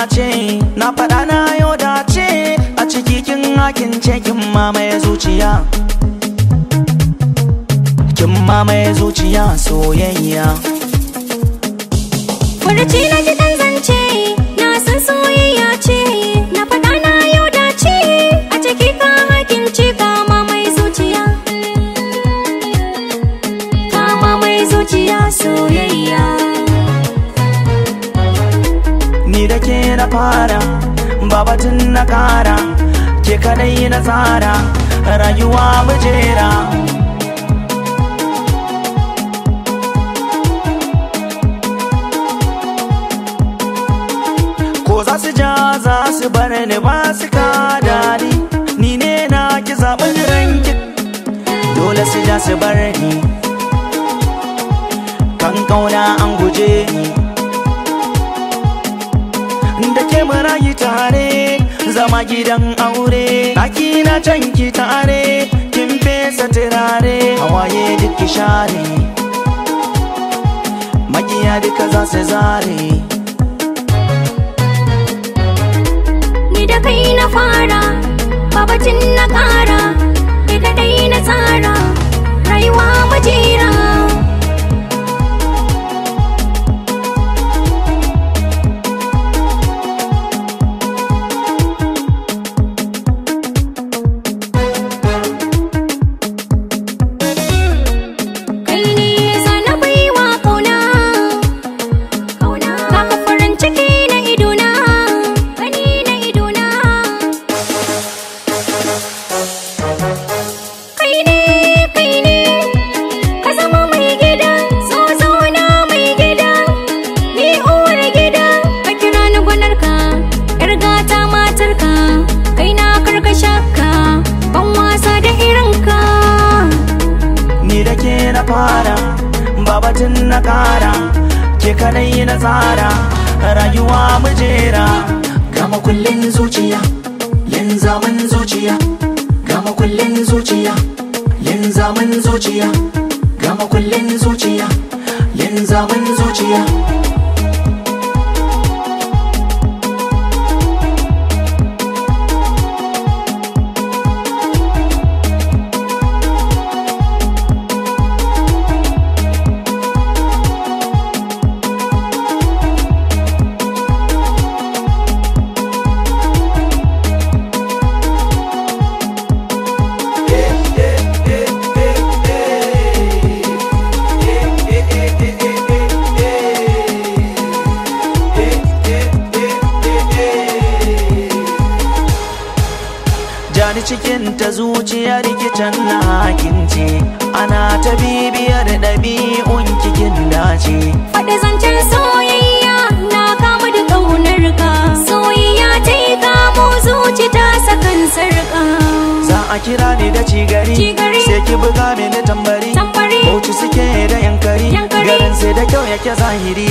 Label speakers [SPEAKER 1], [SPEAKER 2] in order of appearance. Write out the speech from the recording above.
[SPEAKER 1] ce, na faɗa na yau dace. A ciki kin hakin ce, kin mamaye zuciya, kin mamaye zuciya soyayya.
[SPEAKER 2] Furuci na ji ɗan zance, na san soyayya ce. Na faɗa na yau dace, a ciki ka hakin ce, ka mamaye zuciya, ka mamaye zuciya soyayya.
[SPEAKER 1] Ni da ke na fara, babatun na kara, ke kadai na tsara, rayuwa mujera. Ko za su ja za su bar ni ba su kada ni, ni ne na ki zaɓin ranki, dole su ja su bar ni. Kan kauna an guje ni, da ke murayi tare, zama gidan aure. Ɗaki na can ki tare, kin fesa turare, hawaye duk ki share, makiya duka za su zare.
[SPEAKER 2] Ni da kai na fara, babatin na kara, ni da dai na tsara, rayuwa majera. Kai ne zana baiwa kauna, baka farin ciki na idona, gani na idona. Kai ne, ka zama mai gida, zo zauna mai gida, ni uwar gida. Ka kira ni gwanarka, yar gata matarka, kai na karka shakka, ban wasa da irinka.
[SPEAKER 1] Ni da ke na fara, babatun na kara, ke kadai na tsara, rayuwa mujera. Gama kullin zuciya, linzamin zuciya, gama kullin zuciya, linzamin zuciya, gama kullin zuciya, linzamin zuciya. Jani cikin ta zuciya rikicin na hakince, ana ta bibiyar ɗabi'un kikin dace.
[SPEAKER 2] Faɗi zancen soyayya na kama da ƙaunar ka, soyayya ta yi kamo zuci ta sakan sarƙa.
[SPEAKER 1] Za a kira ni da cigari,
[SPEAKER 2] Cigari.
[SPEAKER 1] sai ki buga mini tambari.
[SPEAKER 2] Tambari.
[SPEAKER 1] Bauchi suke da yankari,
[SPEAKER 2] Yankari.
[SPEAKER 1] garin sai da kyau yake zahiri.